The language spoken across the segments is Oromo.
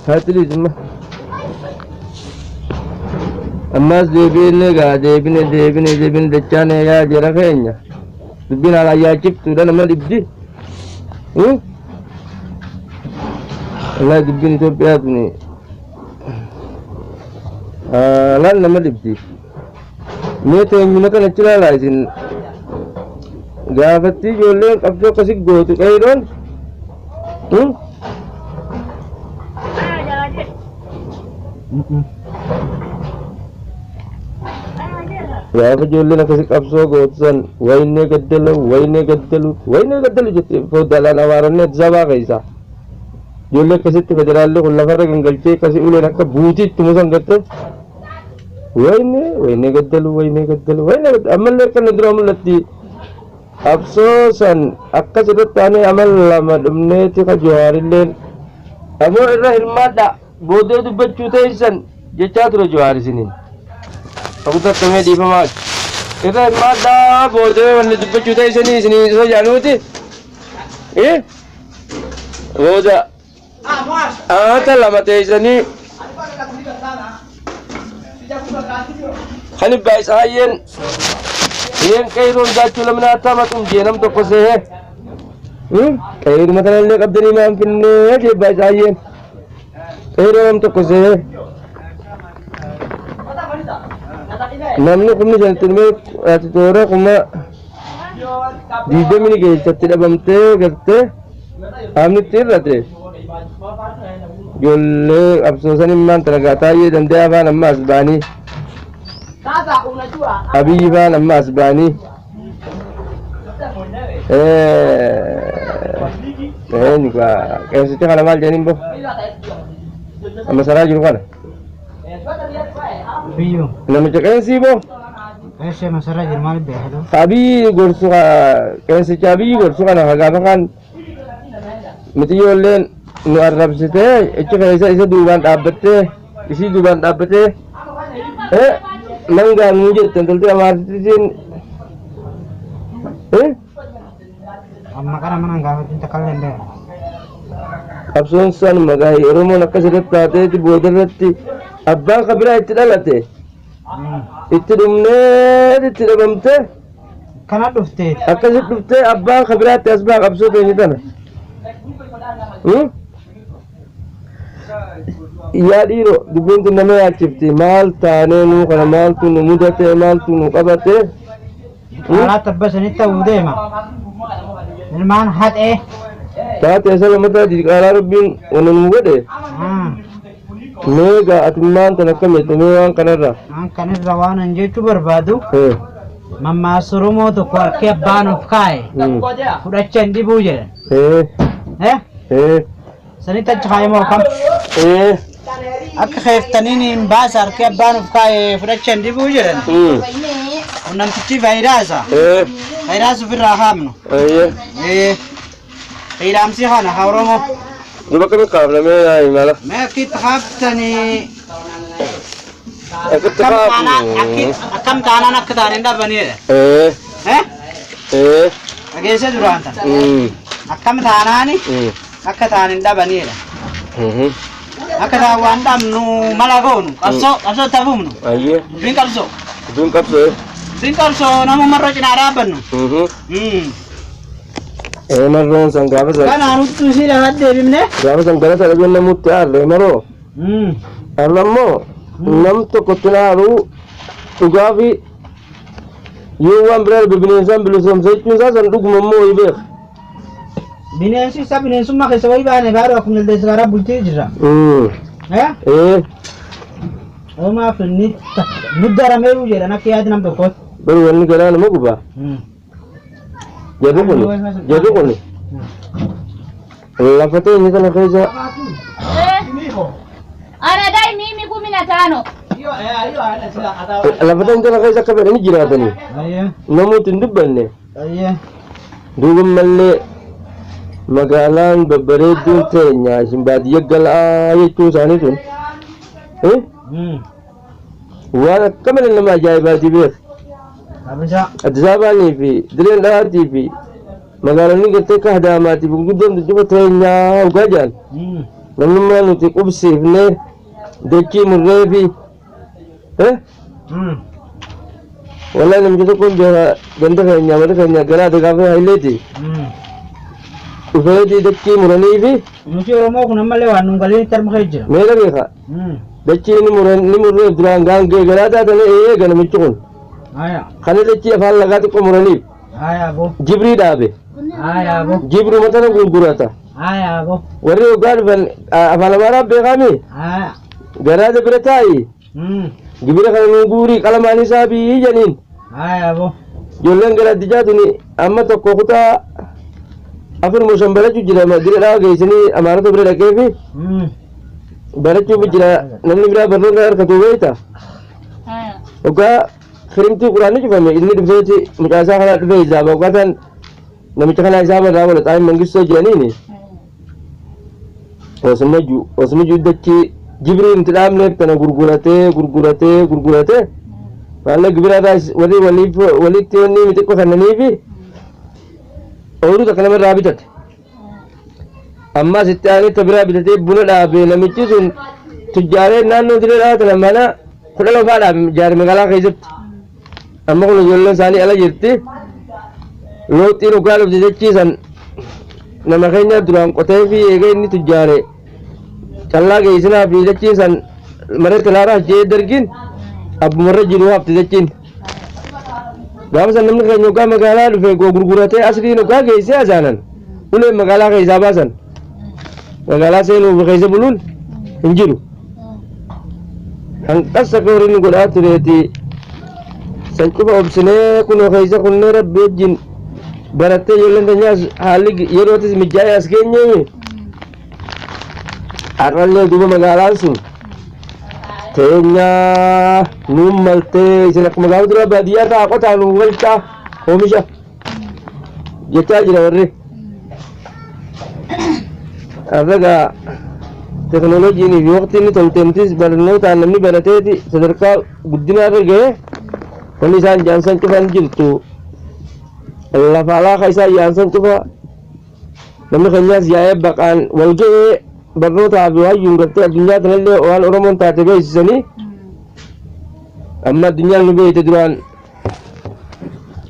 Haatiliis ammaas deebi'inne gaa deebine deebine deebine dachaan yaa jara keenya dubbiin haalaan yaachiftuudha nama dhibdi. Wallahi dubbiin Itoophiyaa tuni haalaan nama dhibdi. Mee teenyuma kana achi ilaalaa isin gaafatti ijoolleen qabsoo akkasi gootu qeeyroon. Gaafa ijoolleen akkasi qabsoo gootu san waynee gaddalu waynee gaddalu waynee gaddalu jette foddaadhaan amaaronni Addis Ababaa keessaa. Ijoollee akkasitti federaalli kun lafarra gangalchee akkasi uleen akka buutiitti musan gartee. Waynee waynee gaddalu waynee gaddalu waynee gaddalu ammallee akkana dura mul'atti. Qabsoo san akkas irratti aanee amal lama dhumneeti ka Jawaarilleen aboo irra hirmaadha boodee dubbachuu teessan jechaa ture Jawaar isiniin. Ta'u takka mee dhiifamaa irra hirmaadha boodee wanni dubbachuu teessanii isinii isa jaanuuti. Booda Aata lama teessanii kan ibbaa isaayyeen yeen qeeyroon daachuu lamina attamatum jee nam tokko seehee qeeyruma tanallee qabdanii maan finnee jee ibbaa isaayyeen qeeyroo nam tokko seehee namni kumni shantti dhumee ati toora 20,000 keessatti dhabamtee gartee qaamni itti hir'ate ijoollee qabsoo immaan tana taayyee dandeeyaa faan amma as ba'anii Abiyyi faan amma as ba'anii eenyu qeensicha kana maal jedhaniin bo amma saraa jiru kana Biyyoo. namicha qeensii bo Eessa masarraa jiru maal beekatu? Abiyyi gorsu qeensicha Abiyyi gorsu kana gaafa kaan mixiyyoolleen nu arrabsitee achi keessa isa duubaan dhaabbattee isii duubaan dhaabbattee mangaa nuu jette intalti amaartittiin Amma kana mana gaafatiin takka illee hin beeku. Qabsoon san maqaa Oromoon akkas irratti taateeti booda irratti abbaan kabiraa itti dhalate itti dhumnee itti dhabamte Kana dhufteeti. Akkasitti dhuftee abbaan kabiraatti as ba'a qabsoo teenya tana. Yaa dhiiroo dubbiin tun nama yaachifti maal taanee nuu kana maaltu nu mudate maaltu nu qabate. Alaa tabba sanitti ta'uu deema. Ilmaan haxee. Taate isa lamataa diqaalaa rabbiin wanta nu godhe. Mee gaa atummaan tan akkam jette mee waan kanarra. Waan kanarra waan an jechuu barbaadu mammaaksa Oromoo tokko harki abbaan of kaa'e fudhacha hin dhibuu jedhan. Eh? Sanitti achi kaa'e moo kam? Akka keeftaniin hin baasa harki abbaan of kaa'e fudhacha hin dhibuu jedhan. Kun namtichi faayidaa Faayidaas ofirraa haamnu. Hidhaamsi kana haa Oromoo. Duba akkamitti kaafna mee naa himala. Mee akkitti kaaftanii Akkitti akkam taanaan kaafnu. akkam taanaan akka taane hin dhabaniidha. Eh? Dhageessee duraan tana. Akkam taanaani akka taane hin dhabaniidha. Akka taan waan dhabnu mala goonu qabsoo qabsoo itti hafuufnu. Ayyee. Dubbiin qabsoo. Dubbiin qabsoo. Dubbiin qabsoo namuma irra cinaa dhaabbannu. Ee marroon san gaafa san Kanaan uttuu ishii lafa deebifne. Gaafa san galata dhabee namutti aarre maroo. Har'a immoo nam tokkotti aaru dhugaa fi yoo waan biraa darbe bineensaan bilisoomsa jechuun isaa san dhuguma immoo wayii beeka. Bineensi isaa bineensummaa keessa wayii baane baaduu akkuma jaldeessa karaa bultii jirra. Eh? Ee Homaaf ni nu darameeru jedhan akka yaada nam tokkootti. Bari wanni garaa nama guba. Jarri kun lafa teenya kana keessa Anadai mimi 15. Lafa teenya kana keessa akka fedhani jiraatanii namooti hin dubbanne. Duuba mallee magaalaan babbareedduun teenya isin baadiyya galaa jechuun isaanii tun waan akka malee nama ajaa'ibaati beek. Addis Abaanii fi Direen Dhawaatii fi magaalonni gartee akka Adaamaatii fi gurguddoon cufa teenyaa dhugaa jedhan. Namnummaa nuti qubsiifnee dachii murree fi wallahi namicha tokkoon beeka ganda keenya mana keenya gara Adagaafee Hayileeti dhufeeti dachii muranii fi Nuti Oromoo kun ammallee waan nuun galiin arma kee jira. Meeqa beeka dachii ni muran ni murreef duraan gaangee garaa taatanii eega namichi kun kana dachii afaan lagaa xiqqoo muraniif jibrii dhaabe jibruma tana gurgurata warri hoggaa dhufan afaan amaaraa beekaami garaada bira taa'i gibira kana nuu guurii qalamaan isaa biyyi jedhaniin ijoolleen gara addijaa tuni amma tokko kutaa afur moo shan barachuu jira dira dhaa geessanii amaarota bira dhaqeefi barachuuf jira namni biraa barnoota harkatu beekta hoggaa firimtii quraanni cufame inni dhufeeti mucaa isaa kanaa dhufee hisaaba hoggaa ta'an namicha kanaa hisaaba irraa wala xaayin mangistoo jedhaniini osuma ju osuma ju dachii jibrii nuti dhaabneef tana gurguratee gurguratee gurguratee maallaqa gibira irraa warri waliif walitti wanni xiqqoo kennaniifi ooyiruu takka nama irraa bitate. Ammas itti aanee ta biraa bitatee buna dhaabe namichi sun tujjaaree naannoo diree dhaa tana mana 12 fa'aa dhaabe jaare magaalaa keessatti. Amma kun ijoolleen isaanii ala jirti. Looxxiin dhugaa dhufte jechiisan nama keenya duraan qotee fi eegee inni tujjaare callaa geessinaa fi jechiisan mareetti laaraa jee dargin abbumarra jiru hafte jechiin. Gaafa san namni keenya hoggaa magaalaa dhufe gurguratee asliin hoggaa geessee azaanan uleen magaalaa keessaa baasan. Magaalaa seenuuf keessa buluun hin jiru. Hanqassa akka horiin godhaa tureeti. San cufa obsinee kunoo keessa kunnee rabbi wajjin barattee ijoolleen teenyaas haalli yerootis mijaa'ee as geenyeemi. Har'allee duuba magaalaan sun teenyaa nuun maltee isin akkuma gaafa dura baadiyyaa ta'a qotaa nuun galchaa oomisha jechaa jira warri. Har'a gaa teknooloojiin fi waqtiin inni tolte nutis barnootaan namni barateeti sadarkaa guddinaa irra ga'ee wanni isaan jaansan cufan jirtu lafa alaa ka isaan jaansan cufa Namni keenyaas yaa'ee baqaan wal ga'ee barnootaa fi hayyuun gartee addunyaa tanallee waan Oromoon taate beeksisanii amma addunyaan nu beekte duraan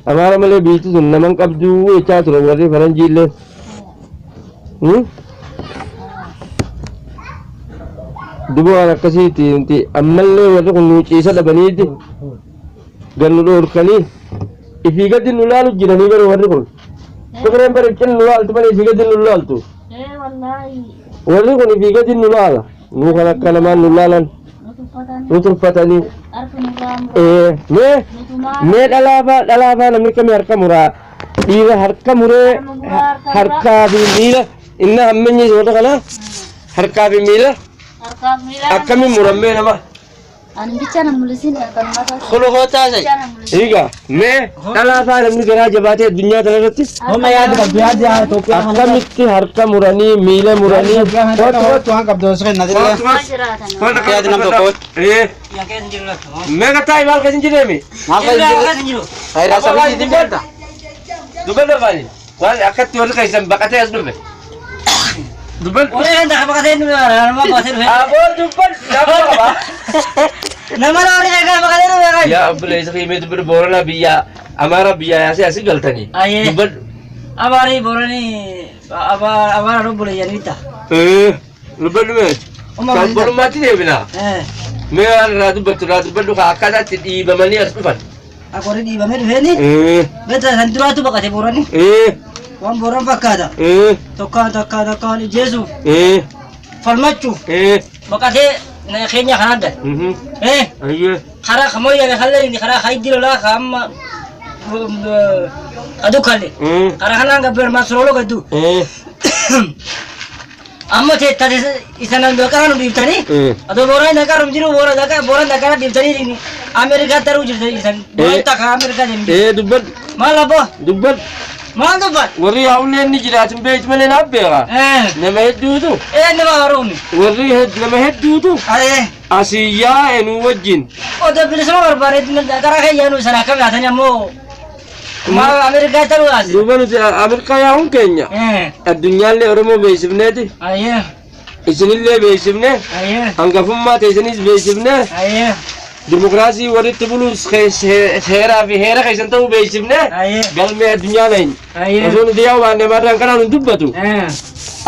Amaara malee biyyi sun naman qabduu jechaa turan warri faranjii illee. Duba waan akkasiiti nuti ammallee warri kun nu ciisa dhabaniiti gad nu dhoorkanii ifii gadi nu laalu jiranii bara warri kun. Fiqireen bara cin nu laaltu malee ifii gadi nu laaltu. Ee wallaahi. Warri kun ifii gadi nu laala. Nu kan akka namaan nu laalan Nu tuffatan. nu tuffatanii. Harki nurraa mura. Ee mee Nu tumaa. mee dhalaafaa dhalaafaa namni kamii harka muraa dhiira harka muree harkaa fi miila inni hammeenyi warra kanaa harkaa fi miila Harkaaf miila. akkamiin murammee nama. Ani bicha na mul'isin kan mataa. Kolofoo taasise. Bicha na mul'isin. Egaa mee dhalaa faa namni garaa jabaatee addunyaa kana irratti Homa yaada qabdu yaada yaa Itoophiyaa kana. akkamitti harka muranii miila muranii Kootu kootu waan qabdu osoo hin nadillee. Maal jiraatan? Yaadi nam tokko. Mee kattaa maal keessa hin jirreemi? Maal keessa hin jiru? Faayidaa sabii hin beekta. Dubbadhu afaani. Waan akkatti warri keessan baqatee as dhufe. Dubbadhu. Aboo dubbadhu. Nama qaba. Yaa obboleessa keenya dubbadhu Booranaa biyya Amaaraa biyya yaasee asii galtanii. Ayyee. Dubbadhu. Abaarii Booranii abaara obboleeyyaniita. Dubbadhu mee. Uma Kan borummaatti deebina. Mee waan irraa dubbattu irraa dubbadhu kaa akkaataa itti dhiibamanii as dhufan. Akka warri dhiibamee dhufeeni. Beektaa kan duraatu baqate Boorani. Waan Booran fakkaata. Tokkaan tokkaan tokkaan ijjeesuuf falmachuuf baqatee keenya kanaan dha. Ayyee. Karaa kamoyyale kallee karaa haiddi lolaa ka amma aduu kalle. Karaa kanaan gabbeer maasrooloo gadduu. Amma teettate isa nan daqaa nu dhiiftanii adoo booraan daqaa nu jiru boora daqaa booraan daqaa dhiiftanii Ameerikaa taruu jirta isan booraan takka Ameerikaa deemti. Ee dubbadhu Maal abbaa dubbadhu maal dubbadhu? warri yaa'ulleen ni jiraatin beektu malee naaf beeka. Nama hedduutu Nama haroomni. warri nama hedduutu asii yaa'e nu wajjin. Odoo bilisuma barbaade karaa keenya nu sana akkam yaatanii ammoo maal Ameerikaa taruu yaase. Duuba nuti Ameerikaa yaa'uun keenya addunyaallee Oromoo beeksifneeti Ayyee. Isinillee beeksifne. Hangafummaa teessanis beeksifne. Dimokiraasii walitti buluus seeraa fi heera keessan ta'uu beeksifne. Galmee addunyaa nayin. Osoo nuti yaa'u baanne maarraan kanaan hin dubbatu.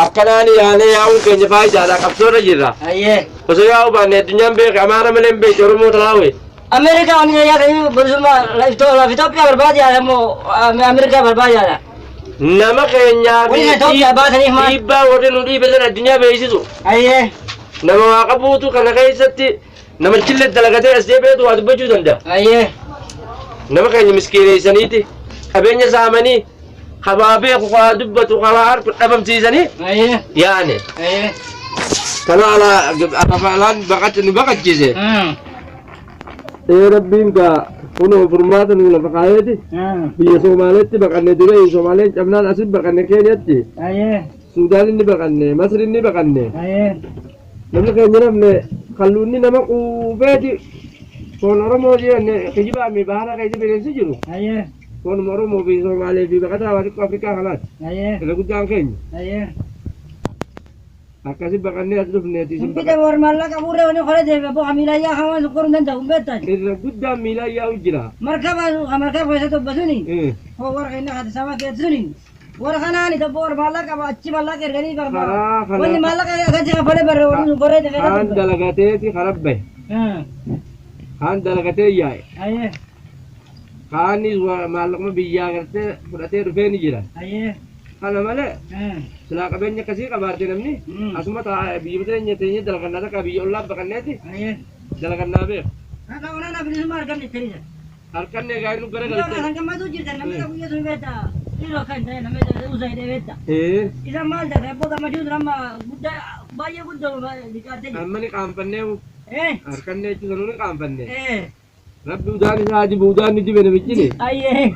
Akkanaan yaanee yaa'uun keenya faayidaadha qabsoorra jirra. Osoo yaa'u baanne addunyaan beeke Amaara malee hin beekte Oromoo talaawee. Ameerikaa wanni yaada bilisummaa lafa Itoophiyaa barbaade yaada immoo Ameerikaa barbaade yaada. Nama keenyaa fi Wanni Itoophiyaa baasaniif maal? Dhiibbaa warri nu dhiibe sana addunyaa beeksisu. Nama waaqa buutu kana keessatti namichillee dalagatee as deebi'eetu waa dubbachuu danda'a. Nama keenya miskiineessaniiti qabeenya saamanii habaa beeku haa dubbatu habaa harku dhabamsiisanii yaane. Kana alaan nu baqachiise. Ee Rabbiin gaa kunoo furmaata nuu lafa kaayeeti biyya Somaaleetti baqanne dura Somaaleen cabnaan asit baqanne Keeniyatti Suudaan inni baqanne Masri inni baqanne namni keenya namne kalluunni nama quufeeti foon Oromoo jenne kijibaa mi bahara keessa bineensi jiru foon Oromoo fi Somaalee fi baqataa waa xiqqoo Afrikaa kanaati irra guddaan keenya akkasi baqannee as dhufneeti isin Bita war maallaqa fuurree wani qola deeme boo miilayyaa hamaan sun qoruu danda'u hin beektan. Irra guddaan miilayyaa jira. Markaba markaba keessatti obbasuni. Hoo warra inni hati sama keessa suni. Warra kanaan isa boo maallaqa achi maallaqa erganii barbaada. Wanni maallaqa akkasi kafalee barre warri sun qorree deeme. Kaan dalagateeti karabbe. Kaan dalagatee yaa'e. Kaanis maallaquma biyyaa gartee fudhatee dhufee ni jira. Kana malee silaa qabeenya akkasii qabaate namni asuma taa'ee biyya teenya teenyee dalagannaa takka biyya ollaa baqanneeti dalagannaa beeku. Akka onaan bilisummaa arganne itti Harkanne egaa inni gara galte. Kan gammaduu jirtan namni guyyaa sun beektaa dhiiroo kan ta'e namni usa hidhee beektaa. Isa maal ta'e abboo gammachuu sun amma guddaa baay'ee guddoo liqaattee jirti. Amma ni qaanfannee harkanne jechuun ni qaanfanne. Rabbi udaan isaa dibu udaan ni dibe namichi ni. Ayyee.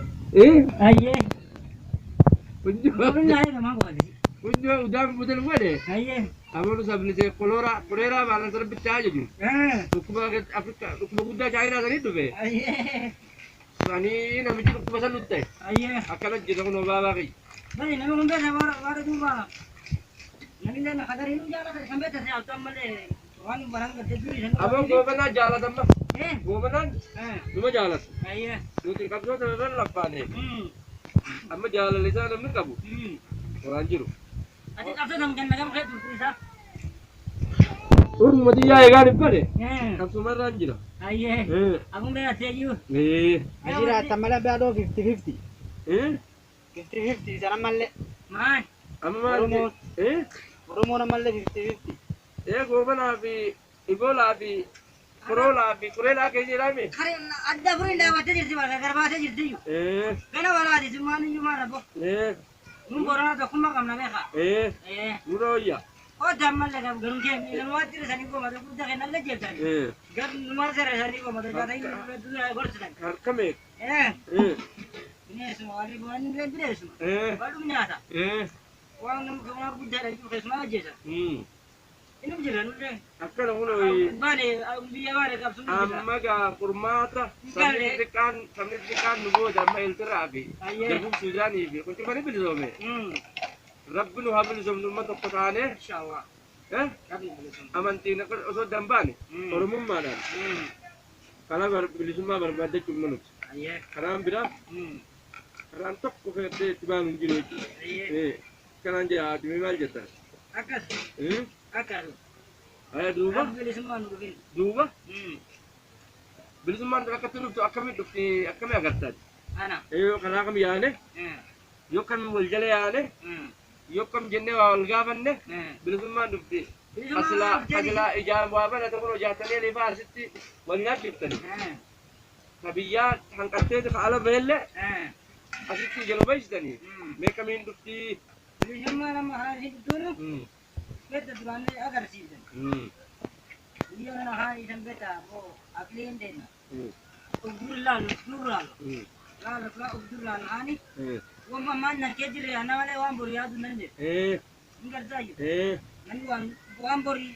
Kunjoo udaan butan godhe. Amanu sabni see koloraa koleeraa maalan sarbitti haa jedhu. Dhukkuba Afrikaa dhukkuba guddaa Chaayinaa sanii dhufe. Sanii namichi dhukkuba san nutti ta'e. Akkana jira kun obaabaa kiyya. Bani namni kun beektaa warra duuba namni illee hagarii nu jaalata kan beektaa si'aatu ammallee waan baraan gartee durii san. Aboo goobanaa jaalatamma. Goobanaan numa jaalata. Nuti qabsoota irra laffaane. Amma jaalala isaa namni qabu waan jiru. Ati qabsoo nam kenna gam kee turtu isaa. Urmuma xiyyaa eegaan hin bane. Qabsumarraan jira. Akkuma beektaa jiru. Ajira tamala baadoo 50-50. 50-50 sana mallee. Maal? Amma maal? Oromoon ammallee 50-50. Goobanaa fi Iboolaa fi Koroolaa fi Kureelaa keessa jiraame. Adda furiin dhaabattee jirti bakka garbaatee jirti iyyuu. Gana walaati simmaan iyyuu maal abbo. Nun boranaa tokkummaa qabna beekaa. Nurra wayya. Oota ammallee garuu kee namoota sanii goomata guddaa kennallee jettani. Gar numara sara sanii goomata jaatanii gorsitan. Harka meeqa? Bineensuma warri waan illee bineensuma. Walum nyaata. Waan nama guddaadha iyyuu keessumaa ajjeesa. Inni jira nullee. Akkana kun Baane biyya baane qabsuun jira. amma gaa furmaata sabni xixiqqaan nu booda amma Eeltiraa fi Jabuub Suudaanii fi kun cufanii bilisoome. Rabbi nu haa bilisoomnu uummata tokko taanee amantiin osoo dambaane Oromummaadhaan karaa bilisummaa barbaaddachuuf maluti. Karaan biraa karaan tokko fe'attee itti baanu hin jiru jechuudha. Kanaan jira haatimi maal jettan? Akkas. Akkas. Duuba. Bilisummaan nu dhufin. Duuba. Bilisummaan akkatti dhuftu akkamii dhufti akkamii agartaati? Ana. Yoo karaa kam yaane yoo kam wal jala yaane yoo kam jennee waa wal gaafanne bilisummaan dhufti. Asilaa ijaan waa banate kun hojjaatanii lifaa asitti wal nyaachiftani. Ka biyyaa hanqatteeti ka ala beelle asitti ija nu beeksisanii mee kamiin dhufti? Bilisummaan amma karaa ishee dhuftuun beekta duraan agarsiisan. Biyya kana haa isan beekta boo aqlii hin deemna. Ugdur laalu ugdur laalu. Laalu ugdur laalu haani. Waan ammaan narkee jirre ana malee waan borii yaadu nan jedhe. Hin gartaayyuu. Namni waan borii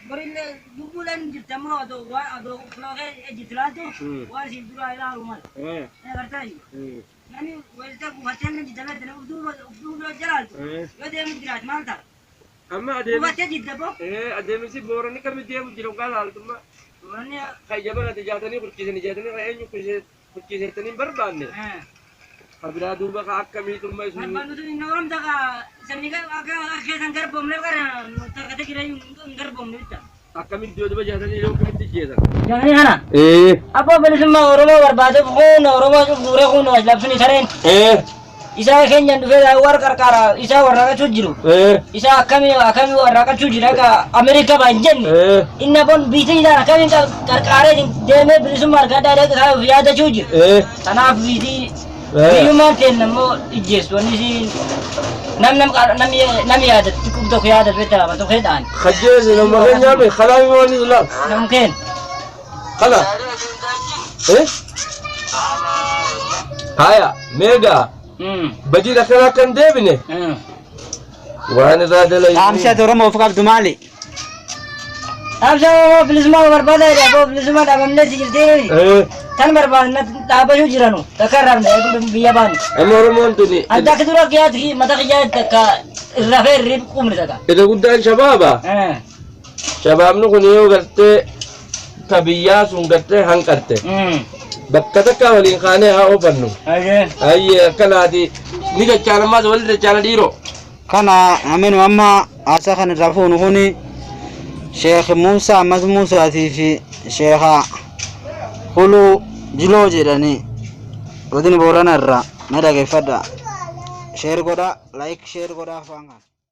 borillee lubbuudhaan jirti ammoo adoo waan adoo fulookee ejjitti laaltu waan isin duraa ilaalu mala. Hin gartaayyuu. Namni wayita gufatee inni jirta beekta ugdur jalaaltu yoo deemu jiraate maal ta'a? Amma adeemsi Hubattee jidda boo. Adeemsi Booranni kami deemu jiru gaa laaltummaa. Booranni Kan jabanate jaatanii kulchiisanii jaatanii kan eenyu kulchiisettanii hin barbaanne. Kan biraa duuba kan akkamiitummaa isin. Barbaannutu inni oramta ka sanii akka keessan garboomne gara takkate jireenya hin garboomne bitta. Akkamitti duuba jaatanii yoo akkamitti jeesan. Jaatanii kana. Abbaa bilisummaa Oromoo barbaadeef kun Oromoo guuree kun labsini sareen. Isaa keenyan dhufee warra qarqaara isaa warraaqachuu jiru. Isaa akkamii akkamii warraaqachuu jira akka Ameerikaa baa hin jenne. Inni abboon biitii isaa akkamiin qarqaaree deemee bilisummaa argadhaa dhaqee yaadachuu jira. Kanaaf biitii biyyummaan teenna immoo ijjeessu wanni isiin nam nam nam nam yaadatti qub tokko yaadatu beektaa tokko jedhaan. Khajjeesi nama keenyaa mi kalaa mi waan islaam. Nam keen. Kala. Haya meegaa badii akkanaa kan deebine waan irraa dalagu. Dhaamsi ati Oromoof qabdu maali? Dhaamsa Oromoo bilisummaa barbaada jedhe aboo bilisummaa dhabamnee si jirtee tan barbaadna dhaabbachuu jiranu takka irraa biyya baanu. Amma Oromoon tuni. Adda akka dura kiyyaatti mata kiyyaatti takka irra fee irri qubni takka. Irra guddaan shabaaba. Shabaabni kun yoo gartee ta biyyaa sun gartee hanqatte. Bakka takka waliin kaanee haa oofannu. Ayyee akkanaati ni dachaana ammaas wali dachaana dhiiroo. Kana aminu amma haasaa kan irraa fuunu kuni Sheekh Muusaa Ahmad Muusaatii fi Sheekha Huluu Jiloo jedhanii godina Boorana irraa na dhageeffadha. Share godhaa, like share godhaa afaan kana.